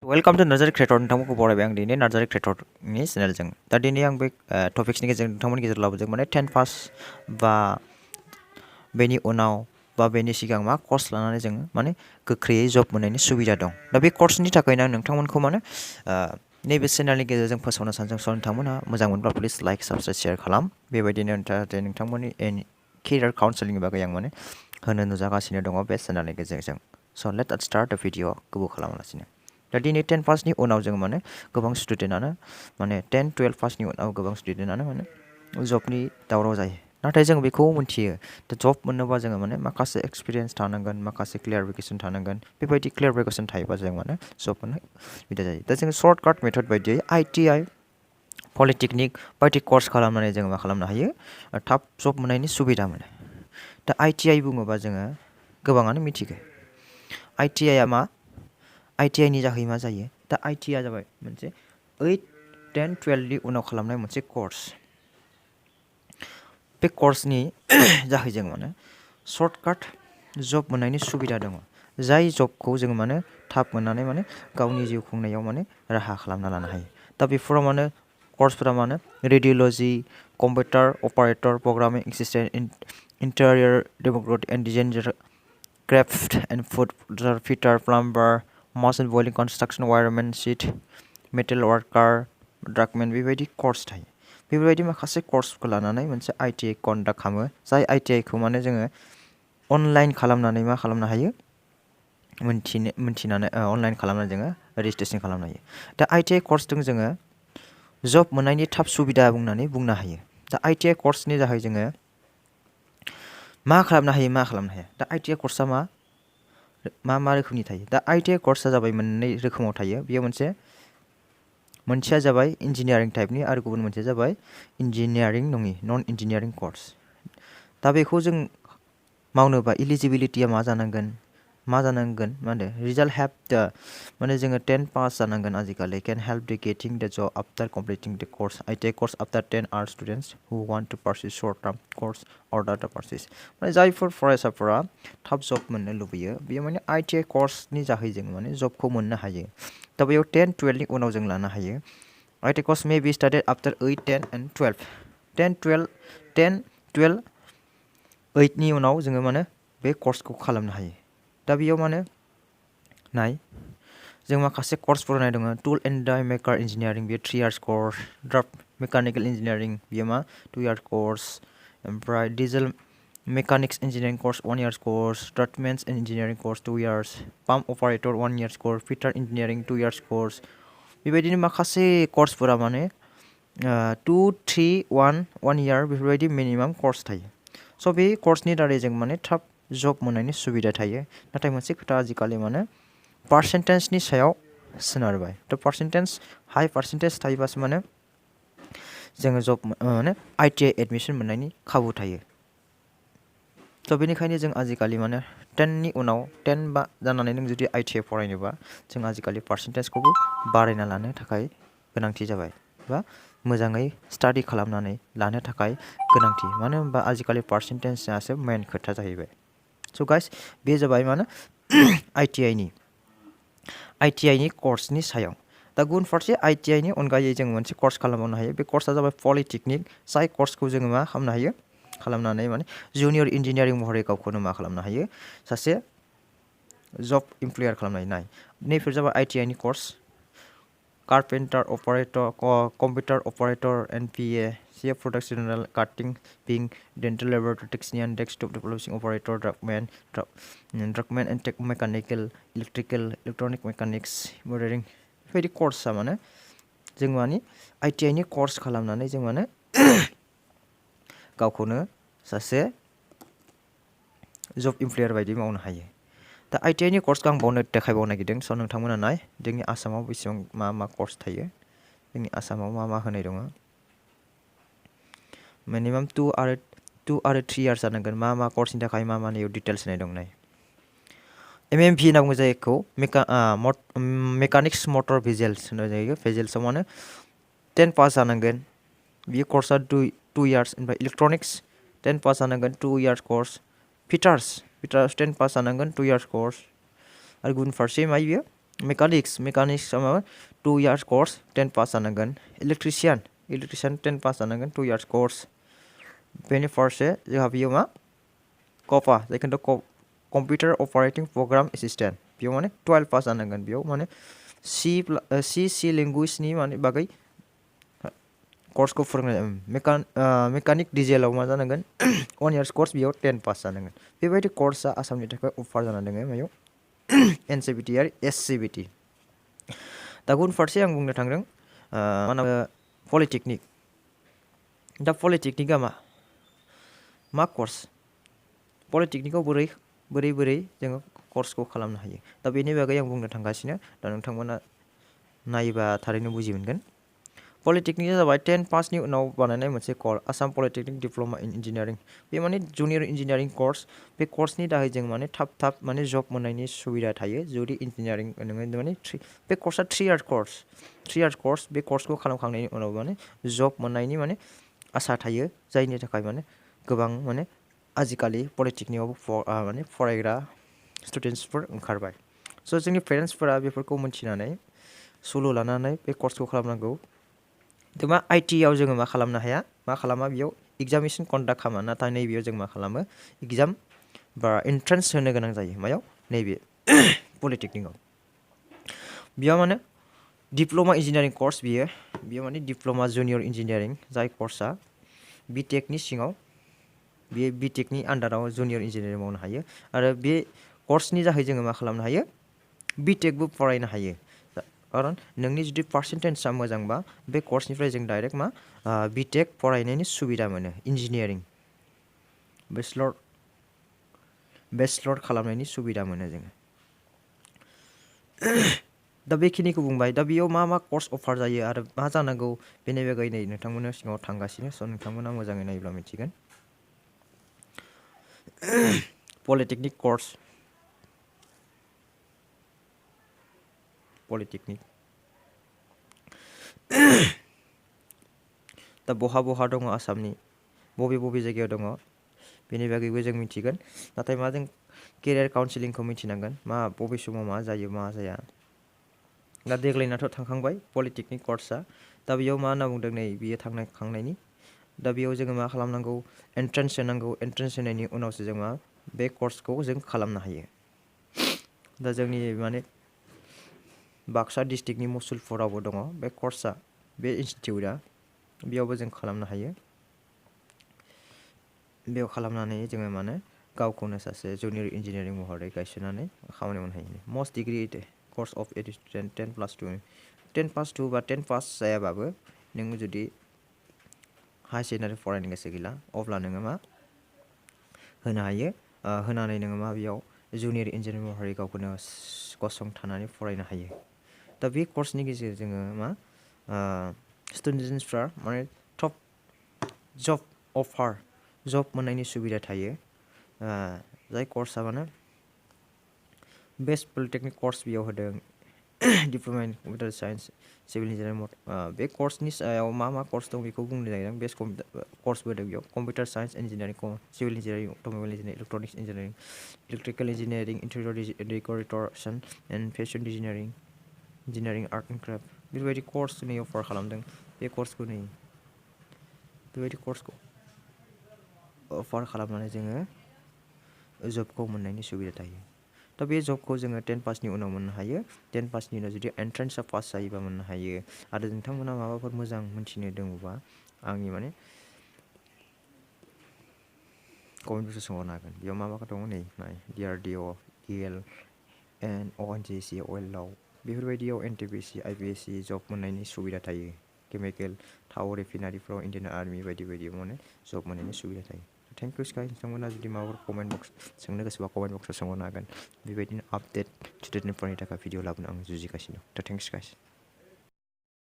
Welcome to Narzary Creator. नोंथांमोनखौ बरायबाय आं दिनै Narzary Creator नि चेनेलजों दा दिनै आं बे टपिक्सनि गेजेरजों नोंथांमोननि गेजेराव लाबोदों माने 10 पास बा बेनि उनाव बा बेनि सिगां मा कर्स लानानै जों माने गोख्रैयै जब मोननायनि सुबिदा दं दा बे कर्सनि थाखायनो आं नोंथांमोनखौ माने नैबे चेनेलनि गेजेरजों फोसावनो सानदों स' नोंथांमोनहा मोजां मोनब्ला प्लिज लाइक साबस्क्राइब शेयार खालाम बेबायदिनो जाहाथे नोंथांमोननि केरियार काउन्सेलिंनि बागै आं माने होनो नुजागासिनो दङ बे चेनेलनि गेजेरजों स' लेट आस स्टार्ट द भिडिअ गोबाव खालामालासिनो दा दिनै 10 पासनि उनाव जों माने गोबां स्टुडेन्टआनो माने 10-12 पासनि उनाव गोबां स्टुडेन्टआनो माने जबनि दावराव जायो नाथाय जों बेखौ मिथियो दा जब मोननोबा जोङो माने माखासे एक्सपिरियेन्स थानांगोन माखासे क्लियारिफिकेसन थानांगोन बेबायदि क्लियारिफिकेसन थायोबा जों माने जब मोननो सुबिदा जायो दा जोङो सर्टकाट मेथड बायदियै ITI पलिटेकनिक बायदि कर्स खालामनानै जोङो मा खालामनो हायो थाब जब मोननायनि सुबिदा मोनो दा ITI बुङोबा जोङो गोबाङानो मिथिगौ ITI आ मा ITI नि जाहै मा जायो दा ITI आ जाबाय मोनसे 8, 10, 12 नि उनाव खालामनाय मोनसे कर्स बे कर्सनि जाहै जों माने सर्टकाट जब मोननायनि सुबिदा दङ जाय जबखौ जों माने थाब मोननानै माने गावनि जिउ खुंनायाव माने राहा खालामना लानो हायो दा बेफोराव माने कर्सफोरा माने radiology computer operator programming assistant interior democratic and designer craft and food fitter plumber machine boiling construction wireman sheet metal worker drugman बेबायदि कर्स थायो बेबायदि माखासे कर्सखौ लानानै मोनसे ITI कन्डाक्ट खालामो जाय ITI खौ माने जोङो अनलाइन खालामनानै मा खालामनो हायो मिन्थिनानै अनलाइन खालामनानै जोङो रेजिस्ट्रेसन खालामनो हायो दा ITI कर्सजों जोङो जब मोननायनि थाब सुबिदा बुंनानै बुंनो हायो दा ITI कर्सनि जाहै जोङो मा खालामनो हाया दा ITI कर्सआ मा रोखोमनि थायो दा ITI कर्सआ जाबाय मोननै रोखोमाव थायो बेयो मोनसेया जाबाय इन्जिनियारिं टाइपनि आरो गुबुन मोनसेया जाबाय इन्जिनियारिं नङि नन इन्जिनियारिं कर्स दा बेखौ जों मावनोबा इलिजिबिलिटिया मा जानांगोन मा होनो रिजाल्ट हेभ द माने जोङो 10 पास जानांगोन आजिखालि कैन हेल्प द गेटिं द जब after completing the course ITI course after 10 are students who want to pursues short term course or data pursues माने जायफोर फरायसाफोरा थाब जब मोननो लुबैयो बेयो माने ITI कर्सनि जाहै जों माने जबखौ मोननो हायो दा बेयाव 10-12 नि उनाव जों लानो हायो ITI course may be started after 8, 10 and 12 10-12 8 नि उनाव जोङो माने बे कर्सखौ खालामनो हायो दा बेयाव माने जों माखासे कर्सफोर होनाय दङ tool and die maker engineering बेयो 3 years course draft mechanical engineering बेयो मा 2 इयार्स कर्स ओमफ्राय diesel mechanics engineering course 1 years course treatments engineering course 2 years pump operator 1 years course fitter engineering 2 years course बेबायदिनो माखासे कर्सफोरा माने 2, 3, 1 इयार बेफोरबायदि minimum course थायो स' बे कर्सनि दारै जों माने थाब जब मोननायनि सुबिदा थायो नाथाय मोनसे खोथा आजिखालि माने पार्सेन्टेजनि सायाव सोनारबाय थ' हाइ पार्सेन्टेज थायोबासो माने जोङो जब माने ITI एडमिसन मोननायनि खाबु थायो थ' बेनिखायनो जों आजिखालि माने 10 नि उनाव 10 बा जानानै नों जुदि ITI फरायनोबा जों आजिखालि पार्सेन्टेजखौबो बारायना लानो थाखाय गोनांथि जाबाय बा मोजाङै स्टाडि खालामनानै लानो थाखाय गोनांथि मानो होनबा आजिखालि पार्सेन्टेजआसो मेन खोथा जाहैबाय स' गाइस बे जाबाय माने ITI नि कर्सनि सायाव दा गुबुन फारसे ITI नि अनगायै जों मोनसे कर्स खालामबावनो हायो बे कर्सआ जाबाय पलिटेकनिक जाय कर्सखौ जोङो मा खालामनो हायो खालामनानै माने जुनियर इन्जिनियारिं महरै गावखौनो मा खालामनो हायो सासे जब इमप्लयार खालामनो हायो नैफोर जाबाय ITI नि course carpenter operator computer operator NPA CF productional cutting ping dental laboratory technician desktop developing operator draughtsman and tech mechanical electronic mechanics modelling बेबायदि कर्सआ माने जों माने ITI नि कर्स खालामनानै जों माने गावखौनो सासे जब इमप्लयार बायदि मावनो हायो दा ITI नि कर्सखौ आं देखायबावनो नागिरदों स' नोंथांमोना नाय जोंनि आसामाव बेसेबां मा कर्स थायो जोंनि आसामाव मा होनाय दङ मिनिमाम 2 आरो 3 इयार्स जानांगोन मा कर्सनि थाखाय मानियाव डिटेल्स होनाय दं नाय MMV होनना बुङो जायखौ मेकानिक्स मटर भिजुएल्स होननाय जायो भिजुएल्सआव माने 10 पास जानांगोन बियो कर्सआ 2 इयार्स ओमफ्राय इलेक्ट्रनिक्स 10 पास जानांगोन 2 इयार्स कर्स फिटार्स 10 पास जानांगोन 2 इयार्स कर्स आरो गुबुन फारसे मा बियो मेकानिक्स माबा 2 years course 10 पास जानांगोन इलेक्ट्रिशियान 10 पास जानांगोन 2 years course बेनि फारसे जोंहा बेयो मा कपा जायखौथ' कम्पिउटार अपारेटिं प्रग्राम एसिस्टेन्ट बेयाव माने 12 पास जानांगोन बेयाव माने सी लेंगुवेजनि माने बागै कर्सखौ फोरोंनाय मेकानिक डिजेलाव मा जानांगोन 1 years course बेयाव 10 पास जानांगोन बेबायदि कर्सआ आसामनि थाखाय अफार जाना दङ मायाव NCVT आरो SCVT दा गुबुन फारसे आं बुंनो थांदों मा होनो पलिटेकनिक दा पलिटेकनिकआ मा कर्स पलिटेकनिकआव बोरै जोङो कर्सखौ खालामनो हायो दा बेनि बागै आं बुंनो थांगासिनो दा नोंथांमोना नायोबा थारैनो बुजि मोनगोन पलिटेकनिकआ जाबाय 10 पासनि उनाव बानायनाय मोनसे कर्स आसाम पलिटेकनिक डिप्ल'मा इन इन्जिनियारिं बे माने जुनियर इन्जिनियारिं कर्स बे कर्सनि दाहै जों माने थाब माने जब मोननायनि सुबिदा थायो जुदि इन्जिनियारिं नोङो माने बे कर्सआ 3 years कर्स बे कर्सखौ खालामखांनायनि उनाव माने जब मोननायनि माने आसा थायो जायनि थाखाय माने गोबां माने आजिखालि पलिटेकनिकआवबो माने फरायग्रा स्टुडेन्टसफोर ओंखारबाय स' जोंनि पेरेन्टसफोरा बेफोरखौ मोनथिनानै सुलु लानानै बे कर्सखौ खालामनांगौ दा मा आइटिआव जोङो मा खालामनो हाया मा खालामा बेयाव एग्जामिनेसन कन्डाक्ट खालामा नाथाय नैबेयाव जों मा खालामो एग्जाम बा एन्ट्रेन्स होनो गोनां जायो मायाव नैबे पलिटेकनिकआव बेयाव माने डिप्ल'मा इन्जिनियारिं कर्स बेयो माने डिप्ल'मा जुनियर इन्जिनियारिं जाय कर्सआ बिटेकनि सिङाव बे बिटेकनि आन्डाराव जुनियर इन्जिनियारिं मावनो हायो आरो बे कर्सनि जाहै जोङो मा खालामनो हायो बिटेकबो फरायनो हायो खारन नोंनि जुदि पार्सेन्टेजआ मोजांबा बे कर्सनिफ्राय जों डाइरेक्ट मा बिटेक फरायनायनि सुबिदा मोनो इन्जिनियारिं बेचलर खालामनायनि सुबिदा मोनो जोङो दा बेखिनिखौ बुंबाय दा बेयाव मा कर्स अफार जायो आरो मा जानांगौ बेनि बागै नै नोंथांमोननि सिगाङाव थांगासिनो स' नोंथांमोना मोजाङै नायोब्ला मिथिगोन पलिटेकनिक कर्स पलिटेकनिक दा बहा दङ आसामनि बबे जायगायाव दङ बेनि बागैबो जों मिथिगोन नाथाय मा जों केरियार काउन्सिलिंखौ मिथिनांगोन मा बबे समाव मा जायो मा जाया दा देग्लायनाथ' थांखांबाय पलिटेकनिक कर्सआ दा बेयाव मा होनना बुंदों नै बियो थांखांनायनि दा बेयाव जोङो मा खालामनांगौ एन्ट्रेन्स होनांगौ एन्ट्रेन्स होनायनि उनावसो जों मा बे कर्सखौ जों खालामनो हायो दा जोंनि माने बाक्सा डिस्ट्रिक्टनि मुसलपुरावबो दङ बे कर्सआ बे इनस्टिटिउटआ बेयावबो जों खालामनो हायो बेयाव खालामनानै जोङो माने गावखौनो सासे जुनियर इन्जिनियारिं महरै गायसननानै खामानि मावनो हायो must degree course of education 10+2 बा 10 पास जायाबाबो नों जुदि हायार सेकेन्डारि फरायनो गोसो गैला अब्ला नोङो मा होनो हायो होनानै नोङो मा बेयाव जुनियर इन्जिनियार महरै गावखौनो गसंथानानै फरायनो हायो दा बे कर्सनि गेजेरजों जोङो मा स्टुडेन्टसफ्रा माने टप जब मोननायनि सुबिदा थायो जाय कर्सआ माने बेस्ट पलिटेकनिक कर्स बेयाव होदों डिप्ल'मा इन कम्पिउटार साइन्स सिभिल इन्जिनियारिं बे कर्सनि सायाव मा कर्स दं बेखौ बुंनो नागिरदों बेस्ट कर्सबो होदों बेयाव computer science engineering civil engineering automobile engineering electronics engineering electrical engineering interior decoration and fashion engineering art and craft बेबायदि कर्स नै अफार खालामदों बे कर्सखौ नै बेबायदि कर्सखौ अफार खालामनानै जोङो जबखौ मोननायनि सुबिदा थायो दा बे जबखौ जोङो 10 पासनि उनाव मोननो हायो 10 पासनि उनाव जुदि एन्ट्रेन्सआ पास जायोबा मोननो हायो आरो नोंथांमोना माबाफोर मोजां मोनथिनो दङबा आंनि माने कमेन्ट बक्सआव सोंहरनो हागोन बेयाव मा दङ नै DRDO EL ONGC अइलाव बेफोरबायदियाव NTPC IPSC जब मोननायनि सुबिदा थायो केमिकेल थाव रिफाइनारिफ्राव इन्डियान आर्मि बायदि माने जब मोननायनि सुबिदा थायो थेंक इउ गाइस नोंथांमोना जुदि माबाफोर कमेन्ट बक्स सोंनो गोसोबा कमेन्ट बक्सआव सोंहरनो हागोन बेबायदिनो आपडेट स्टुडेन्टफोरनि थाखाय भिडिअ लाबोनो आं जुजिगासिनो दा थेंक्स गाइस